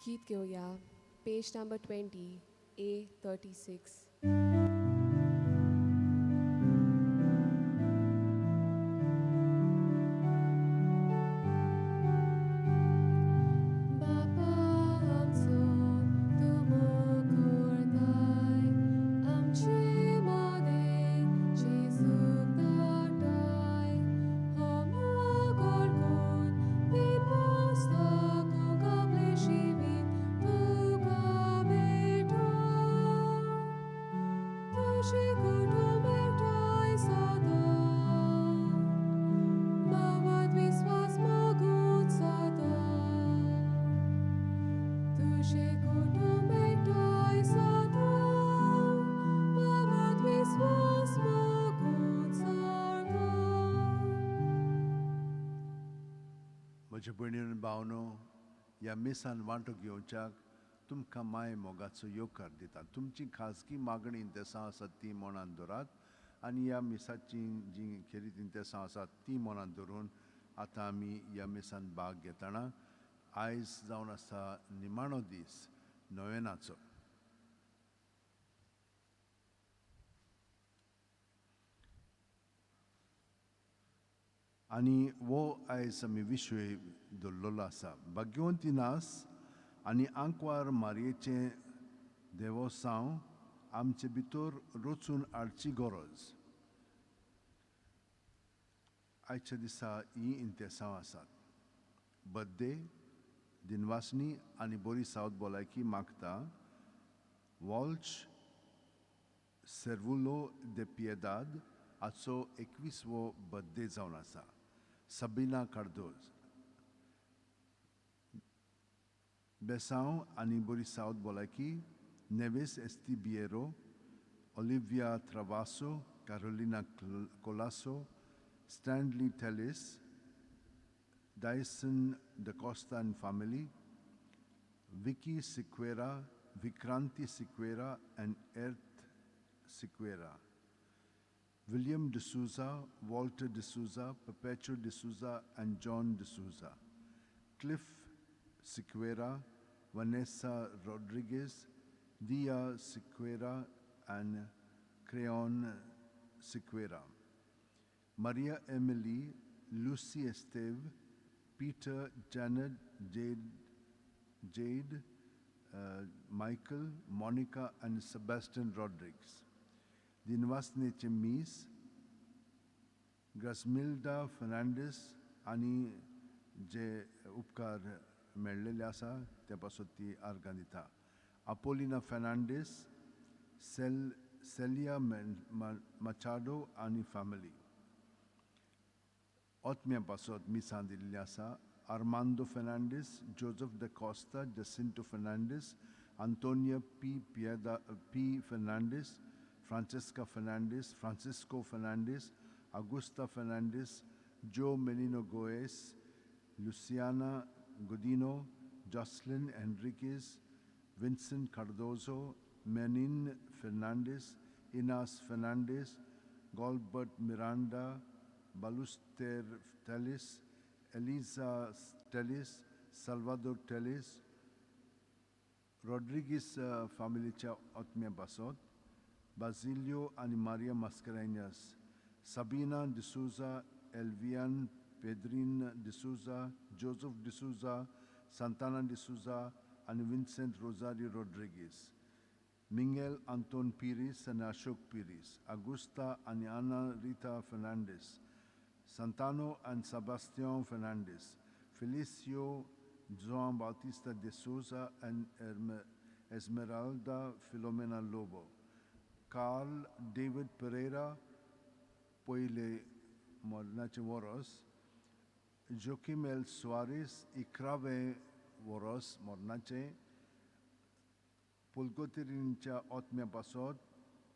गीत घेवया पेज number 20 A36. बापा आमचो तूं मोग करताय आमचे मदें जेजूक धाडटाय हो मोग ओळखून बिनवास दाखोवंक आपलें जिवीत तुका भेटोवं तुजें कुटुंब एकठांय सदां भावांत विस्वास मागून सदां तुजें कुटुंब एकठांय सदां भावांत विस्वास मागून सदां. म्हज्या भयणीन भावनो, ह्या मिसान वांटो घेवच्याक तुमकां माय मोगाचो येवकार दिता. तुमची खाजगी मागणी इंतेसां आसात ती मनांत दवरात आनी ह्या मिसाची जी खेरीत इंतेसां आसात ती मनांत दवरून आतां आमी ह्या मिसान भाग घेतना आयज जावन आसा निमाणो दीस नोवेनाचो. आनी वो आयज आमी विशय दवरलेलो आसा भाग्यवंती नास आनी आंकवार मारयेचें देवोसांव आमचे भितर रचून हाडची गरज. आयच्या दिसा ही इंतेसांव आसात. बड्डे दिनवासनी आनी बरी सावथ भलायकी मागता वॉल्च सेर्वुलो दे पिएदाद हाचो 21वो बड्डे जावन आसा. सबिना कार्दोज बेसांव आनी बरी सावथ भलायकी. Neves Estibiero, Olivia Travasso, Carolina Colaco, Stanley Tellis, Dyson D'Costa and family, Vicky Sequeira, Vikranti Sequeira and Earth Sequeira, William D'Souza, Walter D'Souza, Perpetual D'Souza and John D'Souza, Cliff Sequeira, Vanessa Rodriguez, Dia Sequeira and Crayon Sequeira, Maria Emily, Lucy Esteve, Peter, Janet, Jade, Michael, Monica and Sebastian Rodriguez. दिनवासनेचे मीस ग्रासमिल्डा फर्नांडीस आनी जे उपकार मेळ्ळेले आसा ते पासत ती आर्गां दिता. आपोलिना फर्नांडीस, सेलिया माचाडो आनी family. ओतम्या पासत मिसां दिल्ली आसा Armando Fernandes, Joseph de Costa, Jacinto Fernandes, Antonio P Pieda P Fernandes, Francesca Fernandes, Francisco Fernandes, Augusta Fernandes, Joe Menino Goes, Luciana Godino, Jocelyn Henriquez, Vincent Cardozo, Menin Fernandes, Inas Fernandes, Golbert Miranda, Baluster Tellis, Eliza Tellis, Salvador Tellis, Rodrigues फॅमिलीच्या आत्म्या पासत Basilio आनी Maria Mascarenhas, Sabina D'Souza, Elvian Pedrin D'Souza, Joseph D'Souza, Santana D'Souza आनी Vincent Rosario Rodrigues, Mingel Anton Pires आनी Ashok Pires, Augusta आनी Ana Rita Fernandes, Santano and Sebastian Fernandes, Felicio Joao Bautista de Souza and Esmeralda Filomena Lobo, Carl David Pereira, पयले मरणाचें वरस, Joaquim L Soares 11वें वरस मरणाचें, पुलकोतिरींच्या ओतम्या पासत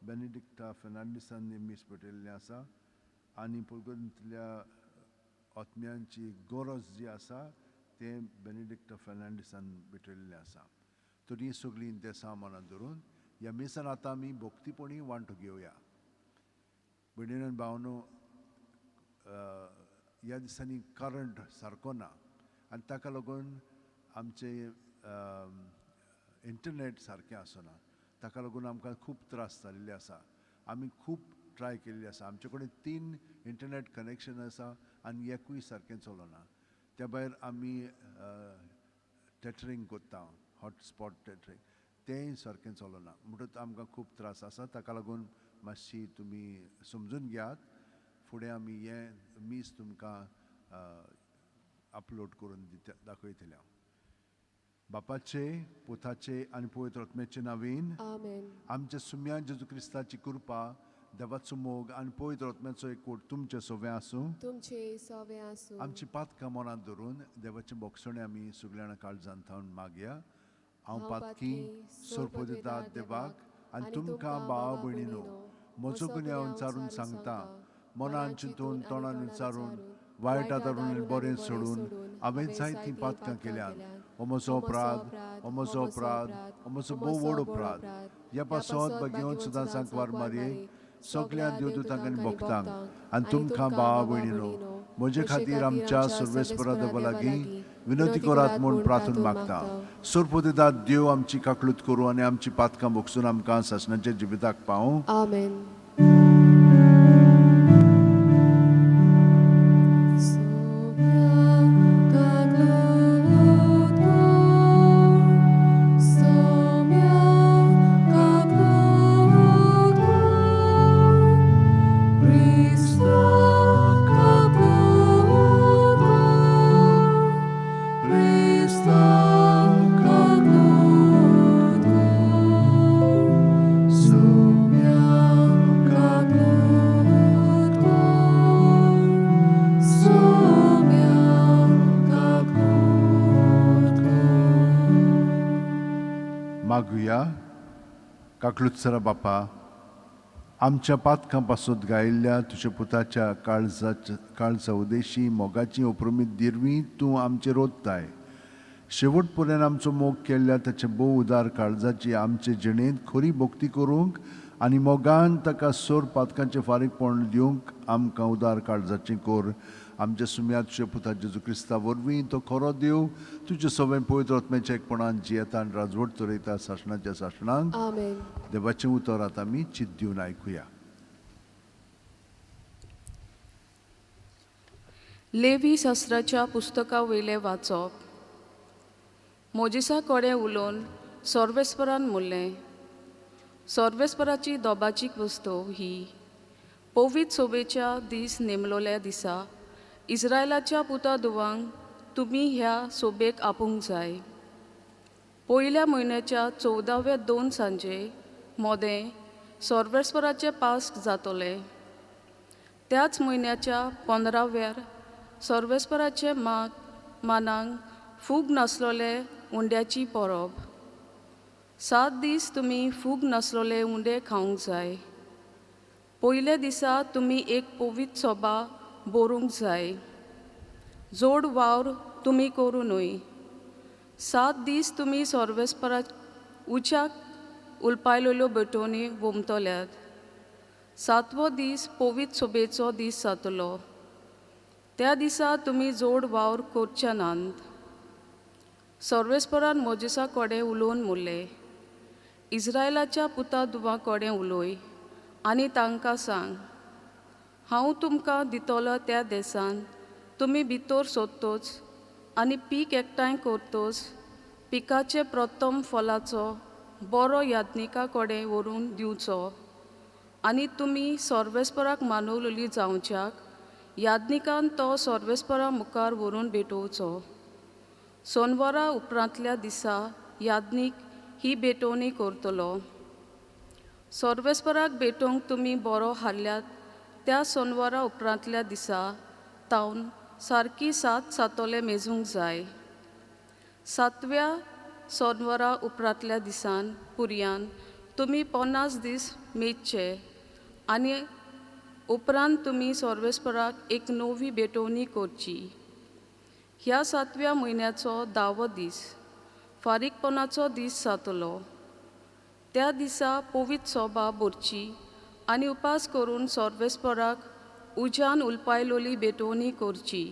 बेनेडिक्टा फर्नांडीसान मीस पेटयल्लें आसा आनी पुलकोतींतल्या ओतम्यांची गरज जी आसा तें बेनेडिक्टा फर्नांडीसान भेटयल्लें आसा. तर हीं सगळीं देसां मनांत धरून ह्या मिसान आतां आमी भक्तीपणी वांटो घेवया. भयणीन भावनो, ह्या दिसांनी करंट सारको ना आनी ताका लागून आमचे इंटरनेट सारकें आसना, ताका लागून आमकां खूब त्रास जाल्ले आसा. आमी खूब ट्राय केल्ली आसा. आमचे कडेन 3 इंटरनेट कनेक्शन आसा आनी एकूय सारकें चलना. त्या भायर आमी टेटरींग करता, हॉटस्पॉट टेटरींग, तेंय सारकें चलना. म्हणटकच आमकां खूब त्रास आसा. ताका लागून मातशी तुमी समजून घेयात. फुडें आमी हें मीस तुमकां अपलोड करून दिता दाखयतले हांव. बापाचे, पुताचे आनी पवित्र आत्म्याचे नांवान आमेन. आमच्या सुम्या जेजू क्रिस्ताची कृपा, देवाचो मोग आनी पवित्र आत्म्याचो एकवट तुमचे सोवे आसूं. तुमचे सोवे आसूं. आमची पातकां मनांत धरून देवाचें बोगसणें आमी सगळ्या काळजान थावन मागया. हांव पातकी सोरपोदिता देवाक आनी तुमकां भाव भयणीनो म्हजो गुन्यांव विचारून सांगता. मनान चिंतून तोंडान विचारून वायट आदारून बरें सोडून हांवें जायतीं पातकां केल्यांत. हो म्हजो अपराध, हो म्हजो अपराध, हो म्हजो भोव व्हड अपराध. ह्या पासत भगेवन सुद्दां सांकवार मारये सगळ्या देवदूतांक आनी भक्तांक आनी तुमकां भावा भयणीनो म्हजे खातीर आमच्या सर्वेस्परा देवा लागीं विनंती करात म्हूण प्रार्थना मागता. सोरपोदेदात देव आमची काकलूत करूं आनी आमची पातकां भोगसून आमकां सासणाच्या जिविताक पावूं. आमेन. मागुया. काकलुत्सरा बापा, आमच्या पातकां पासत गायिल्ल्या तुज्या पुताच्या काळजा उदेशी मोगाची अप्रमीत दिरवी तूं आमचेर ओतताय. शेवट पर्यंत आमचो मोग केल्ल्या ताचे भोव उदार काळजाची आमचे जिणेंत खरी भक्ती करूंक आनी मोगान ताका सोर पातकांचें फारीकपण दिवंक आमकां उदार काळजाची कोर. आमच्या सुम्या तुज्या पुता जेजू क्रिस्ता वरवीं तो खरो देव तुजे सगळें पवित्र आत्म्याच्या एकपणान जियेता आनी राजवट चलयता सासणाच्या सासणांक. आमेन. देवाचें उतर आतां आमी चित दिवन आयकुया. लेवी शास्त्राच्या पुस्तका वयलें वाचप. मोजिसा कडेन उलोवन सर्वेस्परान म्हणलें, सर्वेस्पराची दोबाची वस्तू ही पवित्र सोबेच्या दीस नेमलोल्या दिसा इस्रायलाच्या पुता दुवांक तुमी ह्या सोबेक आपोवंक जाय. पयल्या म्हयन्याच्या 14व्या 2 सांजे मोदें सर्वेस्पराचें पास्क जातलें. त्याच म्हयन्याच्या 15व्यार सर्वेस्पराचे मानांक फूग नासलोले उंड्याची परब. 7 दीस तुमी फूग नासलोले उंडे खावंक जाय. पयल्या दिसा तुमी एक पवित्र सोबा बरोवंक जाय. जोड वावर तुमी करूं न्हय. 7 दीस तुमी सर्वेस्पराक उच्याक उलपायलेल्यो भेटवणी वोमतल्यात. 7वो दीस पवित्र सोबेचो दीस जातलो. त्या दिसा तुमी जोड वावर करचे नात. सर्वेस्परान मोजिसा कडेन उलोवन म्हणलें, इस्रायलाच्या पुता दुवां कडेन उलय आनी तांकां सांग, हांव तुमकां दितलो त्या देसान तुमी भितर सोदतोच आनी पीक एकठांय करतोच पिकाचे प्रथम फलाचो बरो याज्ञिका कडेन व्हरून दिवचो आनी तुमी सर्वेस्पराक मानवलेली जावच्याक याज्ञिकान तो सर्वेस्परा मुखार व्हरून भेटोवचो. सोनवारा उपरांतल्या दिसा याज्ञीक ही भेटवणी करतलो. सर्वेस्पराक भेटोवंक तुमी बरो हाडल्यात त्या सोनवारा उपरांतल्या दिसा तावन सारकी 7 सातोले मेजूंक जाय. 7व्या सोनवारा उपरांतल्या दिसान पुरयान तुमी 50 दीस मेजचे आनी उपरांत तुमी सर्वेस्पराक एक नवी भेटवणी करची. ह्या 7व्या म्हयन्याचो 10वो दीस फारीकपणाचो दीस जातलो. त्या दिसा पवित्र सोबा भरची आनी उपास करून सर्वेस्पराक उज्यान उलपायलोली भेटवणी करची.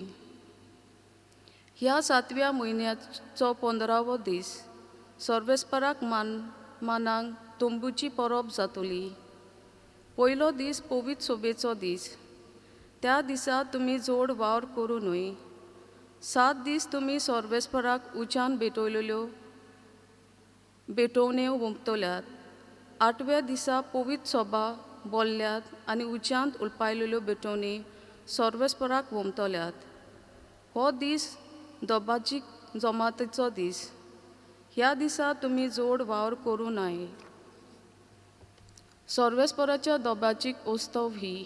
ह्या सातव्या म्हयन्याचो 15वो दीस सर्वेस्पराक मानांक तंबूची परब जातली. पयलो दीस पवित्र सोबेचो दीस. त्या दिसा तुमी जोड वावर करूं न्हय. 7 दीस तुमी सर्वेस्पराक उज्यान भेटयलेल्यो भेटवण्यो वोंपतल्यात. 8व्या दिसा पवित्र सभा बोल्ल्यात आनी उज्यांत उलपायलेल्यो भेटवणी सर्वेस्पराक वोमतल्यात. हो दीस दोबाजी जमातीचो दीस. ह्या दिसा तुमी जोड वावर करूं नाय. सर्वेस्पराच्या दोबाजीक उत्सव ही.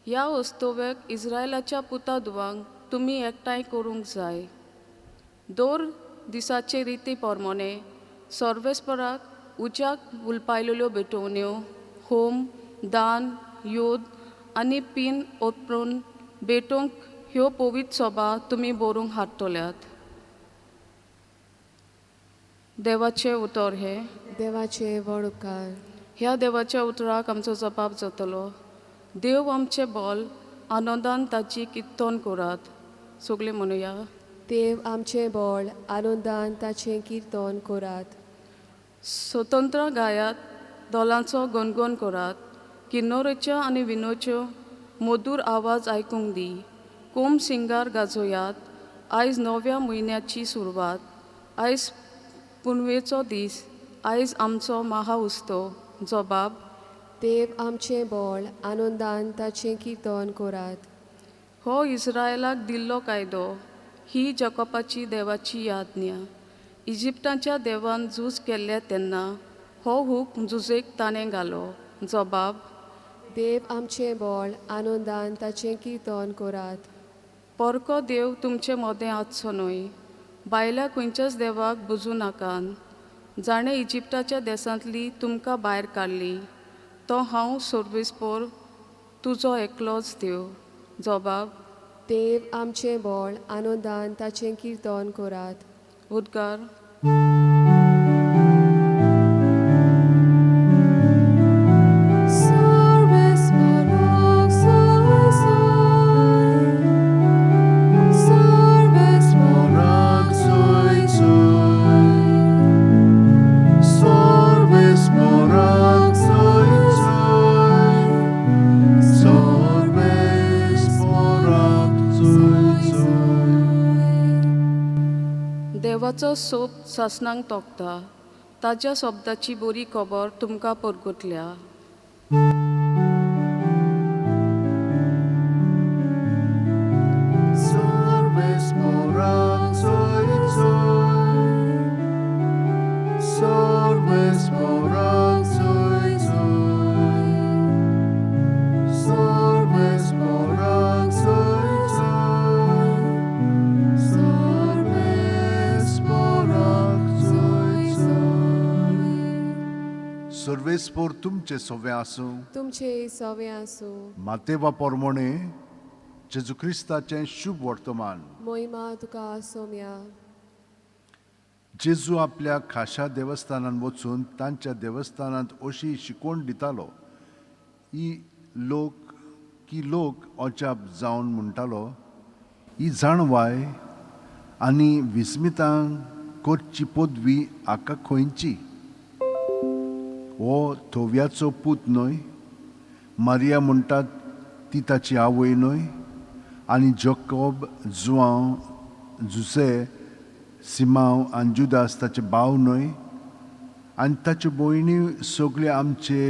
ह्या उत्सवाक इस्रायलाच्या पुता धुवांक तुमी एकठांय करूंक जाय. दर दिसाचे रिती प्रमाणे सर्वेस्पराक उज्याक उलपायलेल्यो भेटवण्यो, होम, दान, योद आनी पीन ओतरून भेटोवंक ह्यो पवित्र सभा तुमी बरोवंक हाडटल्यात. देवाचें उतर हें. देवाचे व्हड उपकार. ह्या देवाच्या उतराक आमचो जबाब जातलो. देव आमचें बल, आनंदान ताची किर्तन करात. सगळीं म्हणुया. देव आमचें बळ, आनंदान ताचें किर्तन करात. स्वतंत्र गायात, दलांचो गणगण करात. किन्नरेच्यो आनी विनोच्यो मधूर आवाज आयकूंक दी. कोम सिंगार गाजोयात. आयज नव्या म्हयन्याची सुरवात. आयज पुनवेचो दीस. आयज आमचो महा उत्सव. जबाब. देव आमचें बळ, आनंदान ताचें किर्तन करात. हो इस्रायलाक दिल्लो कायदो. ही जकोबाची देवाची याज्ञा. इजिप्ताच्या देवान झूज केल्लें तेन्ना हो हूक झुजेक ताणें घालो. जबाब. देव आमचें बळ, आनंदान ताचें किर्तन करात. परको देव तुमचे मदें आसचो न्हय. भायल्या खंयच्याच देवाक बुजूं नाकात. जाणें इजिप्ताच्या देसांतली तुमकां भायर काडली तो हांव सर्वेस्पर तुजो एकलोच देव. जबाब. देव आमचें बळ, आनंदान ताचें किर्तन करात. उद्गार. देवाचो सोप सासणांक तोखता. ताज्या शब्दाची बरी खबर तुमकां परगटल्या. सर्वेस्पोर तुमचे सोवे आसूं. तुमचे सवे आसूं. मातेवा पोरमोणे जेजू क्रिस्ताचें शुभ वर्तमान. मोहिमा तुका सोम्या. जेजू आपल्या खाशा देवस्थानांत वचून तांच्या देवस्थानांत अशी शिकवण दितालो. ही लोक की लोक अजाप जावन म्हणटालो, ही जाणवाय आनी विस्मितां करची पदवी हाका खंयची? हो थोव्याचो पूत न्हय? मारिया म्हणटात ती ताची आवय न्हय? आनी जोकोब, जुआंव, जुसे, सिमांव आनी जुदास ताचे भाव न्हय? आनी ताच्यो भयणी सगळे आमचे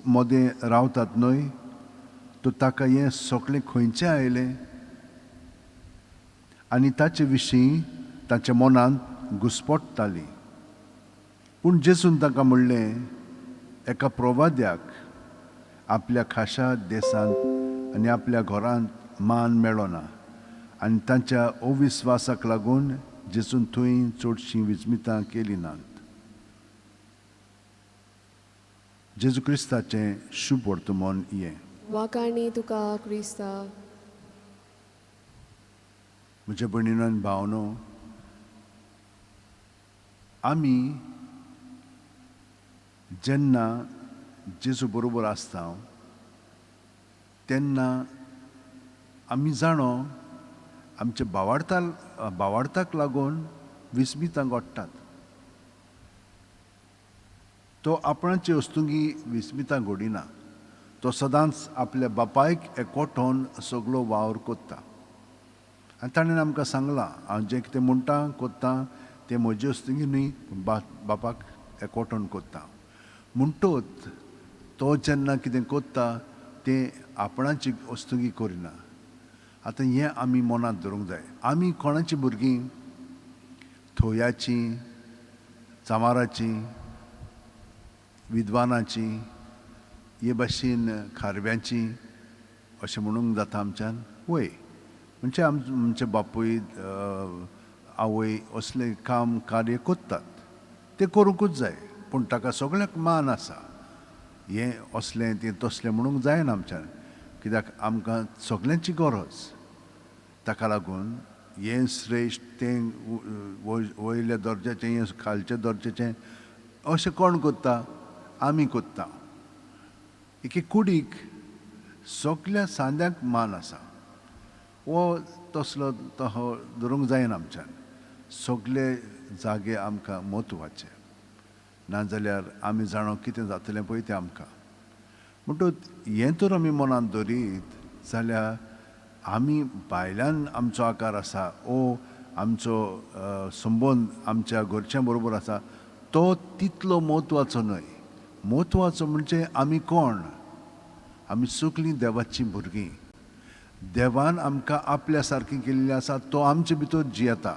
मदें रावतात न्हय? तर ताका हें सगळें खंयचें आयलें? आनी ताचे विशीं ताच्या मनांत घुस्पट्टाली. पूण जेजून तांकां म्हणलें, एका प्रवाद्याक आपल्या खाशा देशांत आनी आपल्या घरांत मान मेळना. आनी तांच्या अविस्वासाक लागून जेजून थंय चडशीं विस्मितां केली नात. जेजू क्रिस्ताचें शुभ वर्तमान हें. वाकाणी तुका क्रिस्ता. म्हज्या भयणीनो आनी भावनो, आमी जेन्ना जेजू बरोबर आसता तेन्ना आमी जाणो आमच्या भावार्थाक लागून विस्मितां घडटात. तो आपणाचे वस्तुंगी विस्मितां घडिना, तो सदांच आपल्या बापायक एकवटोन सगलो वावर कोत्ता. आनी ताणें आमकां सांगलां, हांव जें कितें म्हणटा कोत्ता तें म्हजे वस्तुंगी न्हय, पूण बापाक एकवटोन कोत्ता. म्हणटोच तो जेन्ना कितें कोत्ता तें आपणाची वस्तुंगी करिना. आतां हें आमी मनांत धरूंक जाय. आमी कोणाची भुरगीं? थोयाचीं, चामाराचीं, विद्वानाचीं, हे भाशेन खारव्यांचीं अशें म्हणूंक जाता आमच्यान? वय, म्हणजे आमचे बापूय आवय असलें काम कार्य करतात, तें करूंकूच जाय, पूण ताका सगळ्यांक मान आसा. हें असलें तें तसलें म्हणूंक जायना आमच्यान, कित्याक आमकां सगल्यांची गरज. ताका लागून हें श्रेश्ठ तें वयल्या दर्जाचें, हें खालच्या दर्जाचें अशें कोण करता? आमी करता. एके कुडीक सगल्या सांद्यांक मान आसा, हो तसलो तो धरूंक जायना आमच्यान. सगले जागे आमकां म्हत्वाचे, नाजाल्यार आमी जाणो कितें जातलें पळय तें आमकां. म्हणटकच हें तर आमी मनांत दवरीत जाल्यार आमी भायल्यान आमचो आकार आसा, ओ आमचो संबंद आमच्या घरच्यां बरोबर आसा, तो तितलो म्हत्वाचो न्हय. म्हत्वाचो म्हणजे आमी कोण? आमी सगलीं देवाचीं भुरगीं. देवान आमकां आपल्या सारकीं केल्लीं आसा, तो आमचे भितर जियेता.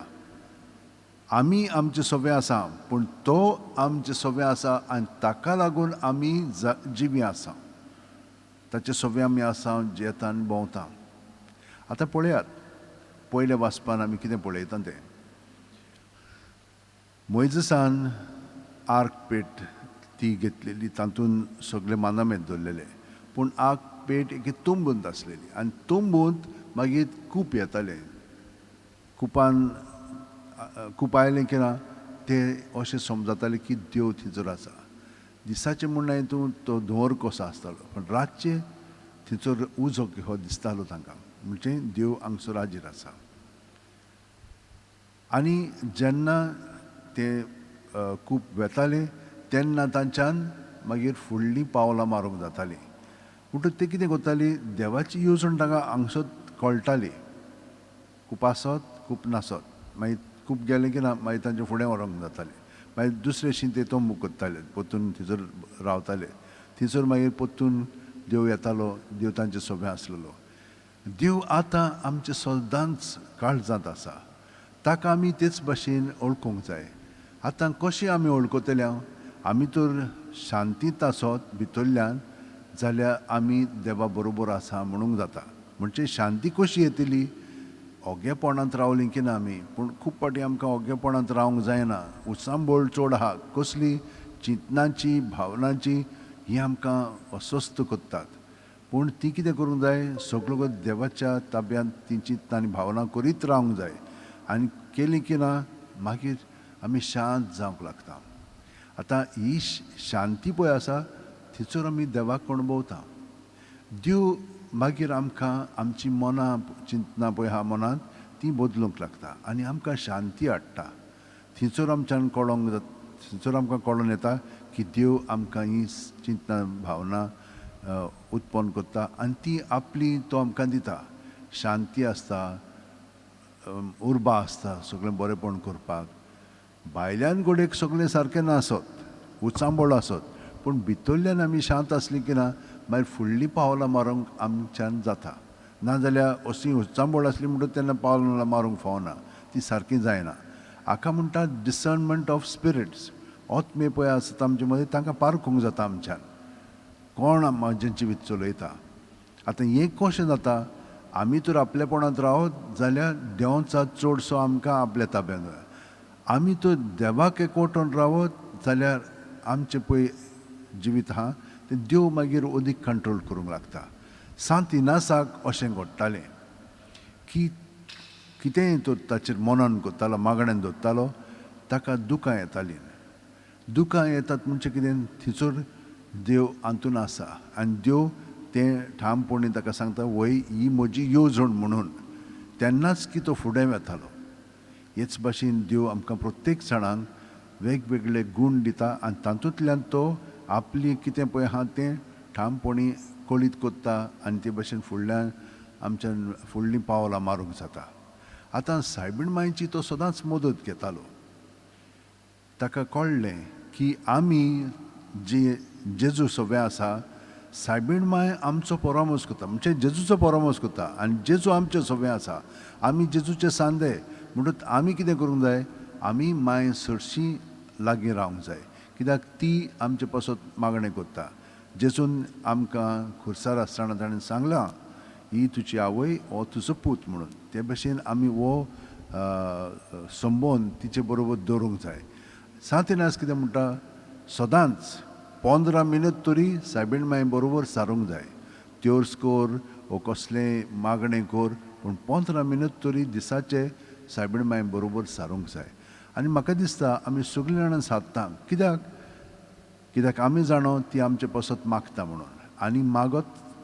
आमी आमचे सोबे आसा, पूण तो आमचे सोबे आसा आनी ताका लागून आमी जिवी आसा. ताचे सोबे आमी आसा, जियेता आनी भोंवता. आतां पळयात, पयल्या वाचपान आमी कितें पळयता तें. मोयजसान आर्क पेट ती घेतलेली, तातूंत सगळे मानामेत दवरलेले, पूण आर्क पेट एके तुंबूंत आसलेली आनी तुंबूंत मागीर कूप येतालें. कुपान कूप आयलें की ना ते अशें समजताले की देव थंयसर आसा. दिसाचें म्हूण तूं तो धुंवर कसो आसतालो, पूण रातचें थंयसर उजो हो दिसतालो तांकां, म्हणजे देव हांगसर हाजीर आसा. आनी जेन्ना ते कूप वेताले तेन्ना तांच्यान मागीर फुडलीं पावलां मारूंक जातालीं. म्हणटकच ते कितें करताली, देवाची येवजण तांकां हांगसर कळटाली. कूप आसत कूप नासत, मागीर कूप गेलें की ना मागीर तांचे फुडें व्हरूंक जातालें. मागीर दुसरे शीं ते तंबू करताले, परतून थंयसर रावताले. थंयसर मागीर परतून देव येतालो, देव तांचे सोबे आसलेलो. देव आतां आमचे सदांच काळजांत आसा, ताका आमी तेच भाशेन वळखूंक जाय. आतां कशें आमी वळखतले? आमी तर शांतींत आसत भितरल्यान जाल्यार आमी देवा बरोबर आसा म्हणूंक जाता. म्हणजे शांती कशी येतली? ओगेपणांत रावलीं की ना आमी, पूण खूब फावटी आमकां ओगेपणांत रावंक जायना. उचांबळ चड आहा, कसली चिंतनाची भावनांची, ही आमकां अस्वस्थ करतात. पूण ती कितें करूंक जाय, सगळो देवाच्या ताब्यांत ती चिंतनां आनी भावनां करीत रावंक जाय. आनी केली की ना मागीर आमी शांत जावंक लागता. आतां ही शांती पळय आसा थंयसर आमी देवाक अणभवता. देव मागीर आमकां आमची मनां चिंतनां पळय आहा मनांत ती बदलूंक लागता आनी आमकां शांती हाडटा. थंयसर आमच्यान कळोंक जाता, थंयसर आमकां कळोन येता की देव आमकां ही चिंतनां भावनां उत्पन्न करता आनी ती आपली तो आमकां दिता. शांती आसता, उर्बा आसता सगळें बरेंपण करपाक. भायल्यान घडयेक सगळें सारकें नासत, उचांबळ आसत, पूण भितरल्यान आमी शांत आसली की ना मागीर फुडलीं पावलां मारूंक आमच्यान जाता. नाजाल्यार अशी उचांबळ आसली म्हणटकच तेन्ना पावलां मारूंक फावना, ती सारकी जायना. हाका म्हणटा डिसर्नमेंट ऑफ स्पिरिट्स. आत्मे पळय आसता आमचे मदीं, तांकां पारखूंक जाता आमच्यान कोण म्हजें जिवीत चलयता. आतां हें कशें जाता? आमी तर आपलेपणांत रावत जाल्यार देवाचो चडसो आमकां आपल्या ताब्यांत. आमी तर देवाक एकवटून रावत जाल्यार आमचें पळय जिवीत आहा तें देव मागीर अदीक कंट्रोल करूंक लागता. सांत इनासाक अशें घडटालें की कितेंय तो ताचेर मनन करतालो, मागण्यान दवरतालो, ताका दुकां येतालीं. दुकां येतात म्हणजे कितें, थंयसर देव हातून आसा आनी देव तें ठामपणी ताका सांगता, वय ही म्हजी येवजण म्हणून. तेन्नाच की तो फुडें वेतालो. हेच भाशेन देव आमकां प्रत्येक जाणांक वेगवेगळे गूण दिता आनी तातूंतल्यान तो आपली कितें पळय आहा तें ठामपणी कळीत कोत्ता आनी ते भाशेन फुडल्यान आमच्यान फुडलीं पावलां मारूंक जाता. आतां सायबीण मांयची तो सदांच मदत घेतालो. ताका कळ्ळें की आमी जे जेजू सगळें आसा, सायबीण मांय आमचो परामर्श करता, म्हणजे जेजूचो परामर्श करता आनी जेजू आमचें सगळें आसा, आमी जेजूचे सांदे. म्हणटकच आमी कितें करूंक जाय, आमी मांय सरशी लागीं रावंक जाय, कित्याक ती आमचे पासत मागणें करता. जेजून आमकां खुर्सार आसतना ताणें सांगलां, ही तुजी आवय हो तुजो पूत म्हणून. ते भशेन आमी हो संबंद तिचे बरोबर दवरूंक जाय. सांत इनास कितें म्हणटा, सदांच 15 मिनट तरी सायबीण मांय बरोबर सारूंक जाय. त्योर्स कर वो कसलें मागणें कर, पूण 15 मिनट तरी दिसाचे सायबीण मांय बरोबर सारूंक जाय. आनी म्हाका दिसता आमी सगळीं जाणां सादता, कित्याक कित्याक आमी जाणो ती आमचे पासत मागता म्हणून. आनी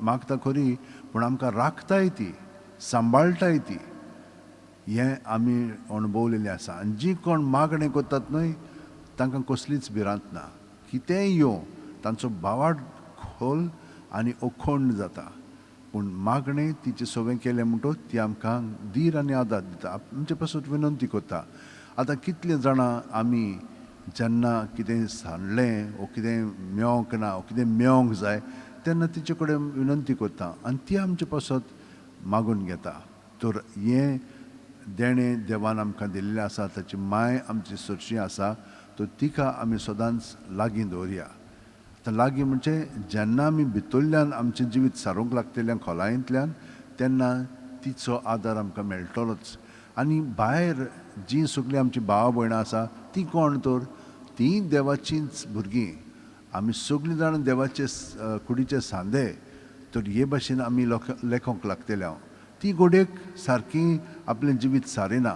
मागता खरी, पूण आमकां राखताय ती, सांबाळटाय ती, हें आमी अणभवलेलें आसा. आनी जीं कोण मागणें करतात न्हय तांकां कसलीच भिरांत ना, कितेंय येवं तांचो भावार्थ खोल आनी अखंड जाता. पूण मागणें तिचें सगळें केलें म्हणटकच ती आमकां धीर आनी आदार दिता, आमचे पासत विनंती करता. आतां कितले जाणां आमी जेन्ना कितें सांडलें वो कितें मेळोंक ना वो कितें मेळोंक जाय तेन्ना तिचे कडेन विनंती करता आनी ती आमचे पासत मागून घेता. तर हें देणें देवान आमकां दिल्लें आसा, ताची माय आमची सरशी आसा, तर तिका आमी सदांच लागीं दवरया. आतां लागीं म्हणजे जेन्ना आमी भितरल्यान आमचें जिवीत सारूंक लागतलें खोलायेंतल्यान, तेन्ना तिचो आदार आमकां मेळटलोच. आनी भायर जीं सगळीं आमचीं भावा भयणां आसा तीं कोण तर तीं देवाचींच भुरगीं. आमी सगळीं जाणां देवाचे कुडीचे सांदे. तर हे भाशेन आमी लेखोंक लागतले. हांव ती घडयेक सारकी आपलें जिवीत सारिना,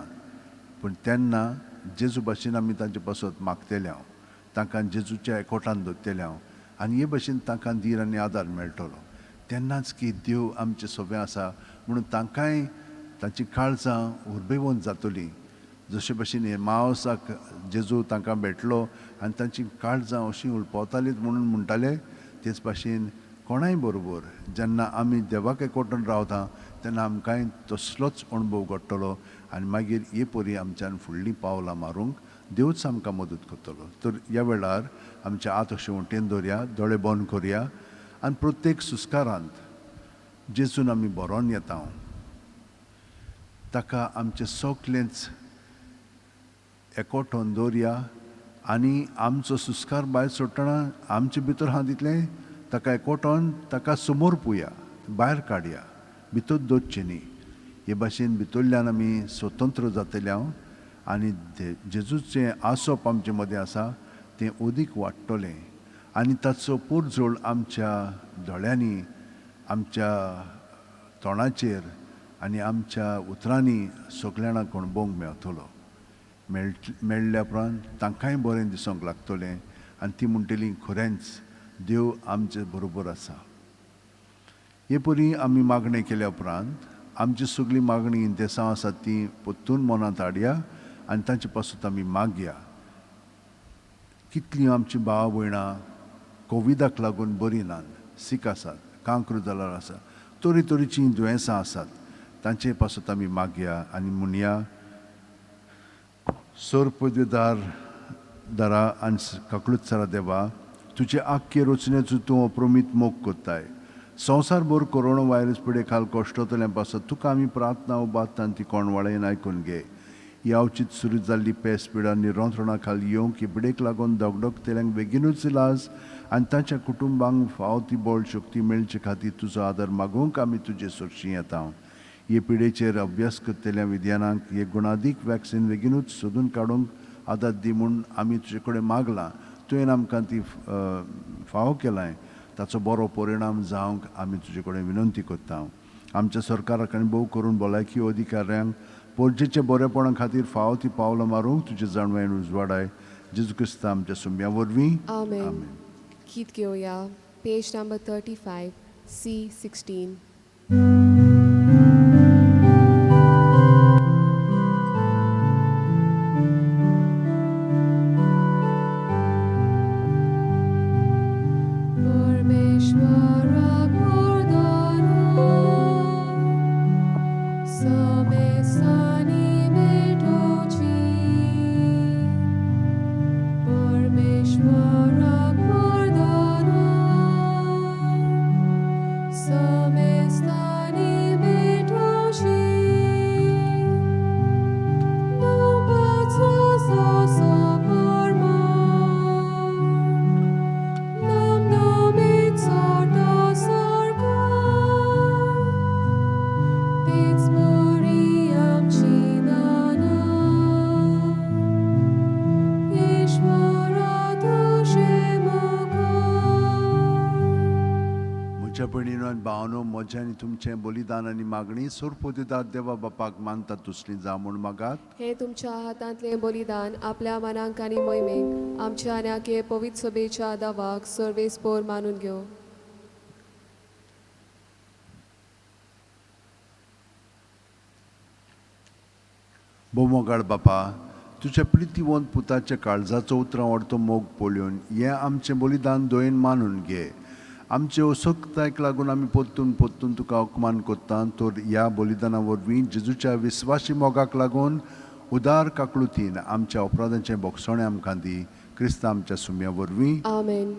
पूण तेन्ना जेजू भाशेन आमी तांचे पासत मागतले. हांव तांकां जेजूच्या एकोटान दवरतले हांव आनी हे भाशेन तांकां धीर आनी आदार मेळटलो. तेन्नाच की देव आमचें सगळें आसा म्हणून तांकांय तांची काळजां उर्बेवंत जातलीं. जशे भाशेन हे मावसाक जेजू तांकां भेटलो आनी तांची काळजां अशीं उलपावतालीं म्हणून म्हणटाले, तेच भाशेन कोणाय बरोबर जेन्ना आमी देवाक एकवटून रावता तेन्ना आमकांय तसलोच अणभव घडटलो आनी मागीर हे परी आमच्यान फुडलीं पावलां मारूंक देवच आमकां मदत करतलो. तर ह्या वेळार आमच्या हात अशें वटेन दवरया, दोळे बंद करया आनी प्रत्येक सुस्कारांत जेजून आमी बरोवन येता, ताका आमचें सगलेंच एकवटोवन दवरया आनी आमचो सुस्कार भायर सोडटना आमचे भितर आहा तितलें ताका एकवटोवन ताका समोर पुया, भायर काडया, भितर दवरचें न्ही. हे भाशेन भितरल्यान आमी स्वतंत्र जातले हांव आनी जेजूचें आसप आमचे मदें आसा तें अदीक वाडटलें आनी ताचो पोरजोळ आमच्या दोळ्यांनी, आमच्या तोंडाचेर आनी आमच्या उतरांनी सगळ्यांक अणभवंक मेळटलो. मेळ्ळ्या उपरांत तांकांय बरें दिसूंक लागतलें आनी ती म्हणटली खरेंच देव आमचे बरोबर आसा. हे परी आमी मागणें केल्या उपरांत आमची सगळीं मागणीं देसां आसात तीं परतून मनांत हाडया आनी तांचे पासून आमी मागया. कितलीं आमचीं भाव भयणां कोविडाक लागून बरीं नात, सीक आसात, कांक्र जाल्यार आसा, तरेतरेचीं दुयेंसां आसात, तांचे पासून आमी मागया आनी म्हणया, सोर पदवेदार दारा आनी काकळूत देवा, तुजे आख्खे रचनेचो तूं अप्रमीत मोग कोत्ताय. संवसारभर कोरोना व्हायरस पिडे खाल कश्टतल्या पासत तुका आमी प्रार्थना उबारता ती कोणवाळेन आयकून घे. ही अवचीत सुरू जाल्ली पेस पिडा निरंत्रणा खाल येवंक ही पिडेक लागून दगदगतेल्यांक बेगीनूच इलाज आनी तांच्या कुटुंबांक फावो ती बळ शक्ती मेळचे खातीर तुजो आदार मागूंक आमी तुजे सरशी येता. हे पिडेचेर अभ्यास करतल्या विज्ञानाक हे गुणादीक वॅक्सिन बेगीनूच सोदून काडूंक आदार दी म्हूण आमी तुजे कडेन मागलां. तुवें आमकां ती फावो केलाय, ताचो बरो परिणाम जावंक आमी तुजे कडेन विनंती करता. आमच्या सरकाराक आनी भोव करून भलायकी अधिकाऱ्यांक पोरजेच्या बरेपणा खातीर फावो ती पावलां मारूंक तुजे जाणवायेन उजवाडाय. जेजू क्रिस्ता आमच्या सुम्या वरवीं आमेन. गीत घेवया, पेज नंबर 35, C 16. भावनो, म्हजें आनी तुमचें बलिदान आनी मागणी सोरपोदिदार देवा बापाक मानता तुसली जावं म्हूण मागात. हे तुमच्या हातांतलें बलिदान आपल्या मनांक आनी मोहिमेक आमच्या आनी आखे पवित्र सभेच्या दावाक सर्वेस्पोर मानून घेवं. भोवमोगाळ बापा, तुज्या प्रितीवंत पुताच्या काळजाचो उतरां व्हडतो मोग पळोवन हें आमचें बलिदान दोयेन मानून घे. आमचे असक्तायक लागून आमी परतून परतून तुका अपमान करता, तर ह्या बलिदाना वरवीं जेजूच्या विस्वासी मोगाक लागून उदार काकळुतीन आमच्या अपराधांचें बोगसणें आमकां दी. क्रिस्ता आमच्या सुम्या वरवीं. आमेन.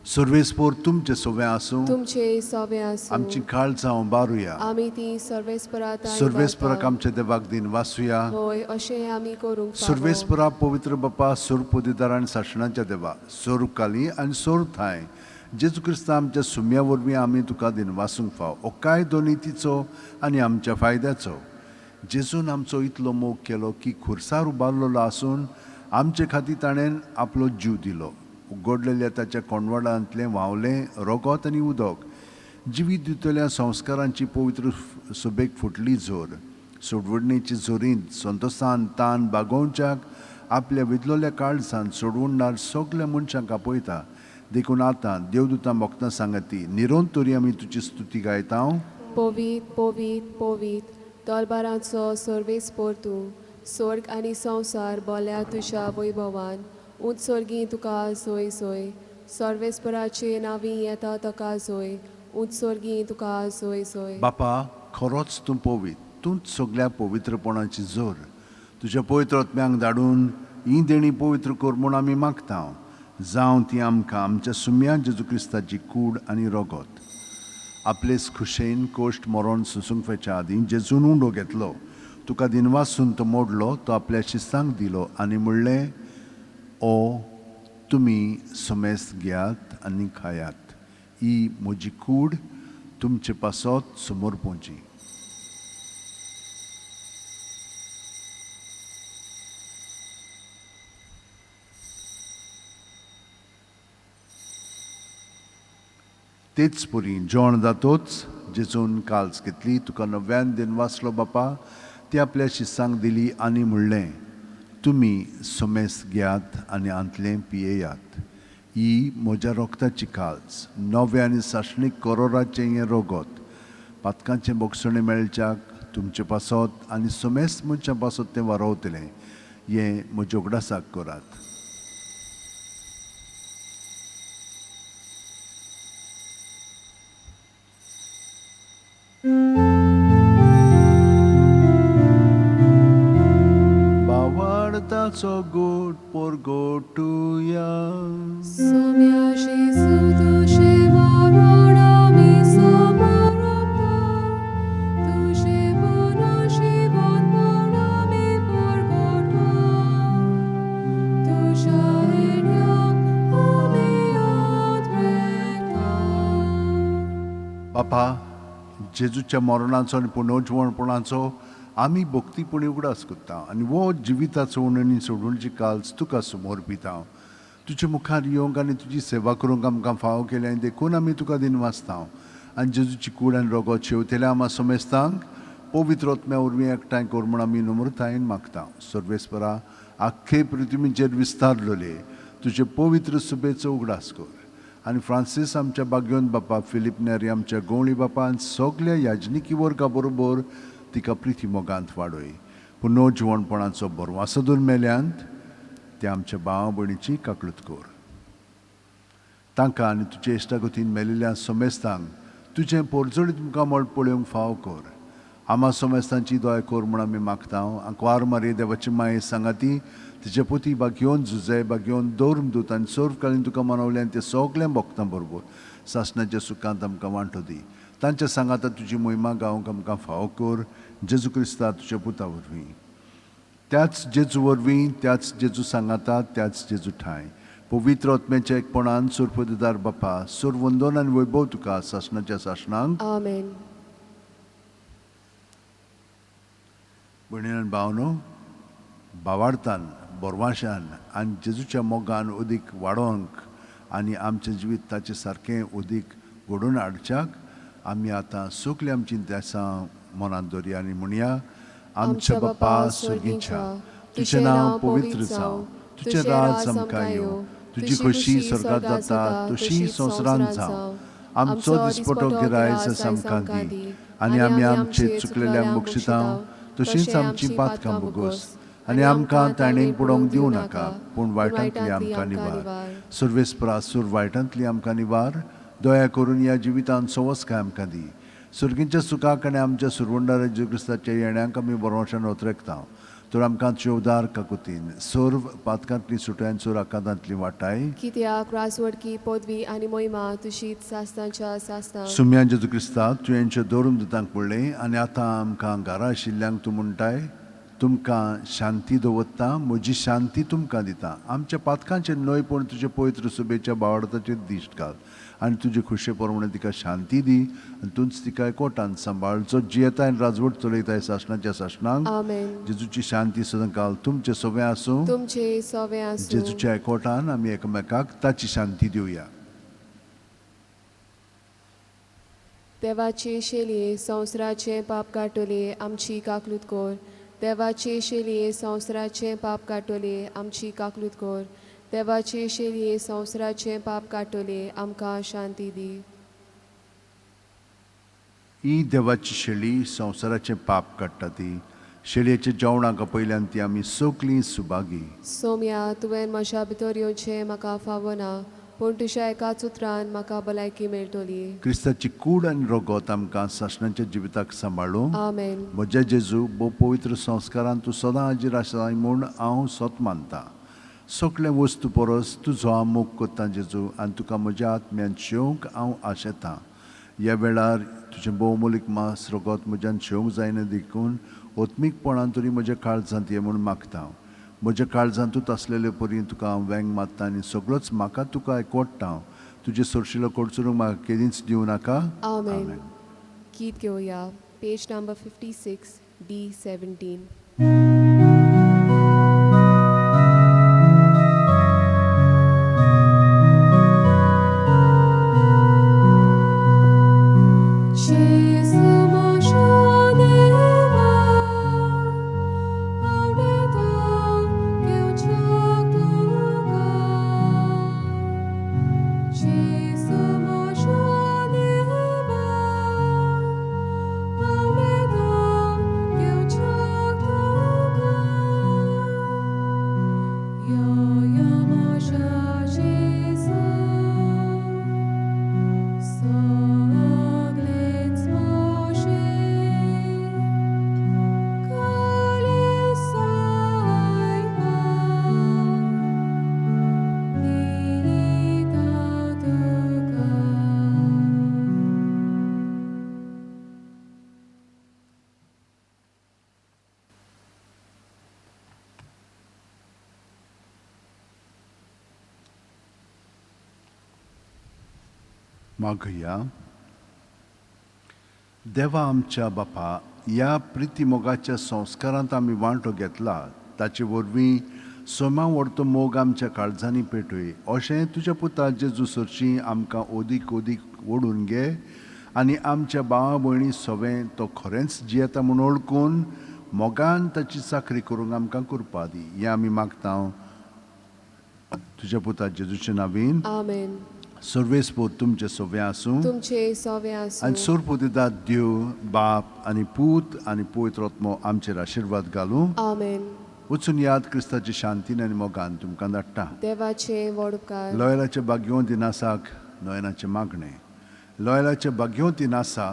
सर्वेस्पोर तुमचें सोवें आसूं. तुमचे सोबें आसूं. आमची काळजां उबारुया. आमी ती सर्वेस्परात सर्वेस्पराक आमच्या देवाक दिन वासूया. होय, अशें आमी करूंक फावो. सर्वेस्परा पवित्र बापा, सोरपोदिदार आनी सासणाच्या देवा, सोरकाली आनी सोर थांय जेजू क्रिस्ता आमच्या सुम्या वरवीं आमी तुका दिन वासूंक फाव. हो कायदो नितीचो आनी आमच्या फायद्याचो. जेजून आमचो इतलो मोग केलो की खुर्सार उबारलेलो आसून आमचे खातीर ताणें आपलो जीव दिलो. उगडलेल्या ताच्या कोंडवाडांतलें व्हांवलें रगत आनी उदक जिवीत दितल्या संस्कारांची पवित्र सुबेक फुटली जोर. सोडवणेची जोरींत संतोसान तान बागोवच्याक आपल्या विदलोल्या काळजान सोडवणदार सगल्या मनशांक आपयता. देखून आतां देवदूतां भक्तां सांगती निरोन तरी आमी तुजी स्तुती गायता. पवीत पवीत पवीत तलबारांचो सर्वेस्पोर तूं, स्वर्ग आनी संवसार बोल्या तुज्या वैभवान. उंच स्वर्गी तुका सोय सोय, सर्वेस्पराचे नांवी येता तुका सोय, उंच स्वर्गी तुका सोय सोय. बापा, खरोच तूं पवीत, तूंच सगल्या पवित्रपणाची जोर. तुज्या पवित्र आत्म्यांक धाडून ही देणी पवित्र कर म्हूण आमी मागता. जावं ती आमकां आमच्या सुम्या जेजू क्रिस्ताची कूड आनी रगत. आपलेच खुशेन कोश्ट मरण सोंसूंक वचच्या आदीं जेजून उंडो घेतलो, तुका दिनवासून तो मोडलो, तो आपल्या शिस्तांक दिलो आनी म्हणलें, ओ तुमी समेस्त घेयात आनी खायात, ही म्हजी कूड तुमचे पासत समोर पोवची. तेच परी जेवण जातोच जेजून काल्स घेतली, तुका नव्यान दिन वाचलो बापा, ती आपल्या शिस्सांक दिली आनी म्हणलें, तुमी समेस्त घेयात आनी आंतलें पियेयात, ही म्हज्या रोगताची काल्स, नवें आनी सासणीक करोराचें हें रोगत, पातकांचें बोगसणें मेळच्याक तुमचे पासत आनी समेस्त मनशां पासत तें वारोवतलें. हें म्हज्या उगडासाक करात. बावार्थाचो गोड पोरगोटुया. सोम्या जेजू तुजें मरण आमी समर्पता, तुजें पुनर्जीवन म्हूण आमी परगटा, तुज्या येण्याक आमी आदरेता. बापा, जेजूच्या मरणाचो आनी पुनर्जिवणपणाचो आमी भक्तीपणी उगडास करता आनी वो जिविताचो उणणी सोडवणची काल्स तुका समर्पिता. तुजे मुखार येवंक आनी तुजी सेवा करूंक आमकां फावो केल्या आनी देखून आमी तुका दिन वाचता. आनी जेजूची कूड आनी रोगत शेवतेल्या आमा समेस्तांक पवित्र आत्म्या वरवीं एकठांय कर म्हूण आमी नम्रतायेन मागता. सर्वेस्परा, आख्खे पृथ्वीचेर विस्तारलेले तुजे पवित्र सुबेचो उगडास कर आनी फ्रांसीस आमच्या बाग्योन बापा, फिलीप नेरी आमच्या गवळी बापा आनी सगल्या याजनिकी वर्गा बरोबर तिका प्रिती मोगांत वाडय. पुनर्जिवणपणाचो बरवासो दवर मेल्यांत ते आमच्या भावा भयणीची काकळूत कर. तांकां आनी तुजे इश्टागतीन मेलिल्ल्या समेस्तांक तुजें पोरजोळीत मुखामळ पळोवंक फावो कर. आमा समेस्तांची दया कर म्हूण आमी मागता. आंकवार मारये देवाची माये सांगाती तिचे पोती बागयोन जुजे बागयोन दौर्मदूत आनी सर्वकालीन तुका मनवल्यान ते सगळें भक्तां बरोबर सासणाच्या सुखांत आमकां वांटो दी. तांच्या सांगाता तुजी मोहिमा गावंक आमकां फावो कर. जेजू क्रिस्ता तुज्या पुता वरवीं, त्याच जेजू वरवीं, त्याच जेजू सांगाता, त्याच जेजू ठांय पवित्र आत्म्याच्या एकपणान सुरपदीदार बापा, सुर वंदन आनी वैभव तुका सासणाच्या सासणांक. आमेन. भयणी आनी भावनो, भावार्थान, बोरवाशान आनी जेजूच्या मोगान अदीक वाडोवंक आनी आमचें जिवीत ताचे सारकें अदीक घडोवन हाडच्याक आमी आतां सगळीं आमचीं देसां मनांत दवरया आनी म्हणया, आमच्या बापा सर्गीच्या, तुजें नांव पवित्र जावं, तुजें राज आमकां येवं, तुजी खोशी स्वर्गांत जाता तशी संवसारांत जावं. आमचो दिसपटो गिरायस आमकां दी आनी आमी आमचे चुकलेल्यांक बक्षिता तशींच आमचीं पातकां भोगोस आनी आमकां ताणें पडोवंक दिवं नाका, पूण वायटांतली आमकां निवार. सर्वेस्परा सूर वायटांतली आमकां निवार. दया करून ह्या जिवितांत सवस्काय आमकां दी. सर्गींच्या सुखाक आनी आमच्या सुरवंडार जेजू क्रिस्ताच्या येण्याक आमी बरोवशान ओतरेकता. तर आमकां तुजे उदार काकुतीन सर्व पातकांतली सुटयान सोर आकांतांतली वाटाय. कित्याक राजवडकी पदवी आनी मोहिमा तुशीच सासणाच्या सासणाक. सुम्या जेजू क्रिस्ता, तुवेंच्या दवरून दितांक पडलें आनी आतां आमकां घरा आशिल्ल्यांक तूं म्हणटाय, तुमकां शांती दवरता, म्हजी शांती तुमकां दिता. आमच्या पातकांचेर न्हय पूण तुजे पवित्र सुबेच्या बावडताचेर दिश्ट घाल आनी तुजे खुशे प्रमाणे तिका शांती दी आनी तूंच तिका एकवटान सांबाळ, जो जियेताय आनी राजवट चलयताय सासणाच्या सासणाक. आमेन. जेजूची शांती सदांकाल तुमचे सगळें आसूं. तुमचे सवे आसूं. जेजूच्या एकवटान आमी एकामेकाक ताची शांती दिवया. देवाचे शेलये संवसाराचें पाप काडटले आमची काकलूत कर. देवाचे शेलये संवसाराचें पाप काडटले आमची काकलूत कर. देवाचे शेलये संवसाराचें पाप काडटले आमकां शांती दी. ही देवाची शेळी संवसाराचें पाप काडटा ती. शेळयेच्या जेवणाक आपयल्यान ती आमी सगळीं सुभागी. सोम्या, तुवें म्हज्या भितर येवचें म्हाका फावना, पूण तुज्या एकाच उतरान म्हाका भलायकी मेळटली. क्रिस्ताची कूड आनी रगत आमकां सासणाच्या जिविताक सांबाळूं. आमेन. म्हज्या जेजू, भोव पवित्र संस्कारान तूं सदां हाजीर आसाय म्हूण हांव सत मानतां. सगळे वस्तू परस तुजो हांव मोग करतां जेजू, आनी तुका म्हज्या आत्म्यान शेवंक हांव आशेतां. ह्या वेळार तुजें भोवमोलीक मास रगत म्हज्यान शेवंक जायना देखून आत्मीकपणान तरी म्हज्या काळजांत ये म्हूण मागता. म्हज्या काळजांतूच आसलेले परी तुका हांव वेंग मारता आनी सगळोच म्हाका तुका एकवडटा. तुजे सरशिलो कडसरूंक म्हाका केदींच दिवं नाका. आमेन. गीत घेवया, पेज नंबर 56 D17. मागया. देवा आमच्या बापा, ह्या प्रिती मोगाच्या संस्कारांत आमी वांटो घेतला, ताचे वरवीं सोमा व्हडतो मोग आमच्या काळजांनी पेटय. अशें तुज्या पुता जेजू सरशीं आमकां ओदीक ओदीक ओडून घे आनी आमच्या भावा भयणी सवें तो खरेंच जियेता म्हूण वळखून मोगान ताची चाकरी करूंक आमकां कृपा दी. हें आमी मागता तुज्या पुता जेजूचे नावीन. आमेन. सर्वेस्पोर तुमचे सवे आसूं. तुमचे सवे आसूं. आनी सोरपुतीदाद देव बाप आनी पूत आनी पवित्र आत्मो आमचेर आशिर्वाद घालूं. आमेन. वचून याद क्रिस्ताची शांतीन आनी मोगान तुमकां धाडटा. देवाचे व्हड उपकार. लॉयलाच्या भाग्यवंती नासाक नयनाचें मागणें. लॉयलाच्या भाग्यवंती नासा,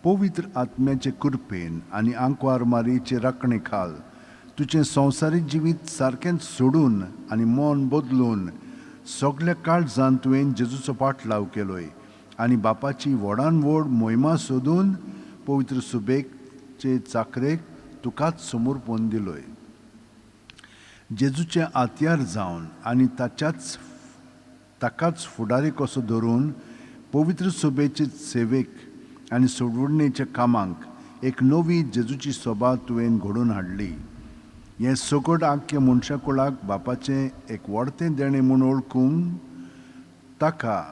पवित्र आत्म्याचे कृपेन आनी आंकवार मारयेचे राखणे खाल तुजें संवसारीक जिवीत सारकेंच सोडून आनी मन बदलून सगल्या काळजान तुवें जेजूचो पाटलाव केलोय आनी बापाची व्हडान व्हड मोहिमा सोदून पवित्र सुबेकचे चाकरेक तुकाच समर्पण दिलोय. जेजूचे आत्यार जावन आनी ताकाच फुडारी कसो धरून पवित्र सभेचे सेवेक आनी सोडवणेच्या कामाक एक नवी जेजूची सभा तुवें घडोवन हाडली. हें सगट आख्खे मनशा कुळाक बापाचें एक व्हडतें देणें म्हूण वळखूंक ताका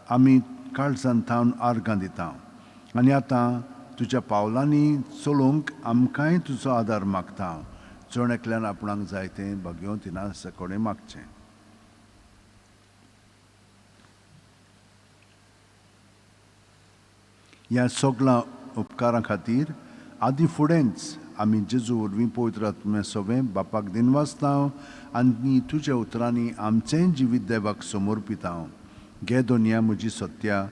आमी काळजान थावन आर्गां दिता. आनी आतां तुज्या पावलांनी चलोवंक आमकांय तुजो आदार मागता. जण एकल्यान आपणाक जाय तें भाग्यवंत इनासा कडेन मागचें. ह्या सगळ्या उपकारां खातीर आदी फुडेंच आमी जेजू वरवीं पवित्र आत्म्या सवें बापाक दिनवासता आनी तुज्या उतरांनी आमचेंय जिवीत देवाक समर्पिता. घे दोनया म्हजी सत्या,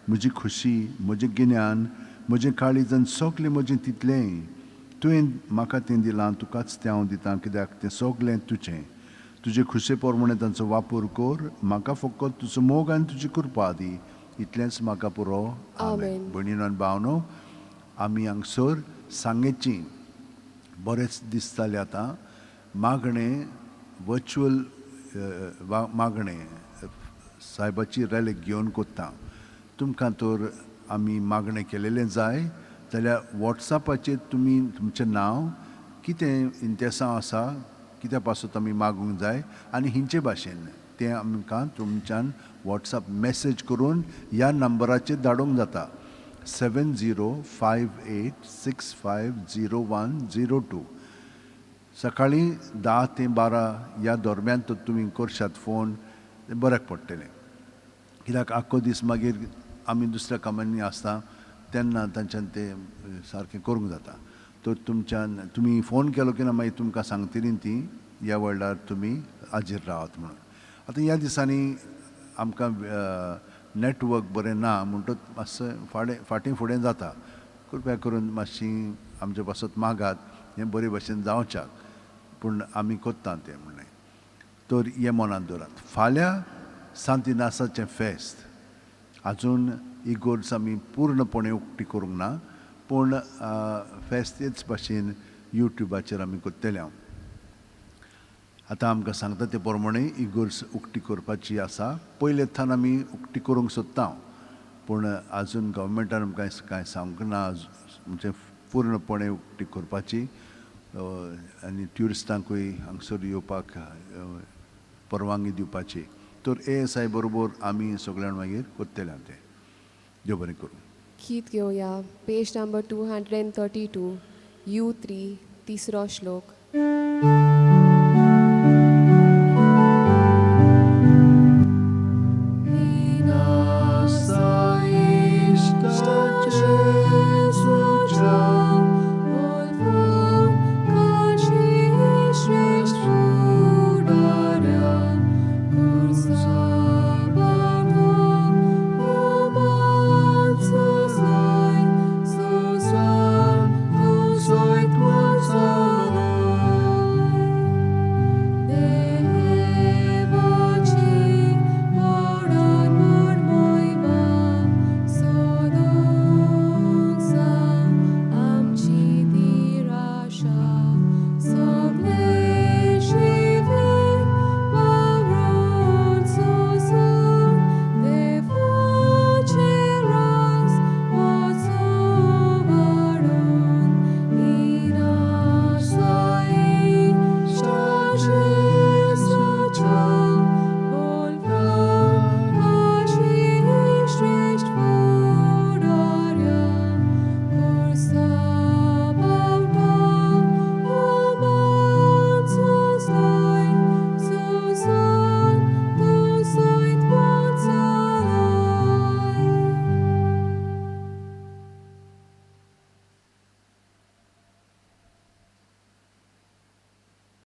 म्हजी खुशी, म्हजें गिन्यान, म्हजें काळीज आनी सगळें म्हजें तितलेंय. तुवें म्हाका तें दिलां, तुकाच तें हांव दितां, कित्याक तें सगळें तुजें. तुजे खुशे प्रमाणें तांचो वापर कर. म्हाका फकत तुजो मोग आनी तुजी कृपा दी, इतलेंच म्हाका पुरो. आमेन. भयणीनो आनी भावनो, आमी हांगसर सांगेची बरेच दीस जाले आतां मागणें वर्च्युअल मागणें सायबाची रॅलीक घेवन कोत्ता. तुमकां तर आमी मागणें केलेलें जाय जाल्यार वॉट्सॅपाचेर तुमी तुमचें नांव, कितें इंतेसांव आसा, कित्या पासत आमी मागूंक जाय आनी हिंचे भाशेन तें आमकां तुमच्यान वॉट्सॅप मॅसेज करून ह्या नंबराचेर धाडूंक जाता. 7058650102. सकाळीं 10 ते 12 ह्या दरम्यान तर तुमी करशात फोन, बऱ्याक पडटलें. कित्याक आख्खो दीस मागीर आमी दुसऱ्या कामांनी आसता तेन्ना तांच्यान तें सारकें करूंक जाता. तर तुमच्यान तुमी फोन केलो की ना मागीर तुमकां सांगतलीं ती ह्या वेळार तुमी हाजीर रावात म्हणून. आतां ह्या दिसांनी आमकां नेटवर्क बरें ना म्हणटच मातशें फाटीं फुडें जाता. कृपया करून मातशी आमचे पासत मागात, हें बरे भशेन जावच्याक, पूण आमी कोत्ता तें म्हणलें. तर हें मनांत दवरात. फाल्यां सांत इनासाचें फेस्त. आजून इगोर्ज आमी पूर्णपणे उक्ती करूंक ना, पूण फेस्त हेच भाशेन युट्यूबाचेर आमी कोत्तले. हांव आतां आमकां सांगता ते प्रमाणे इगोर्ज उक्ती करपाची आसा. पयले थान आमी उक्ती करूंक सोदता, पूण आजून गव्हर्मेंटान आमकां कांय सांगूंक ना म्हणजे पूर्णपणे उक्ती करपाची आनी ट्युरिस्टांकूय हांगसर येवपाक परवानगी दिवपाची. तर ASI बरोबर आमी सगळ्यां मागीर कोत्तले तें. देव बरें करूं. गीत घेवया पेज नंबर 232 U3 तिसरो श्लोक.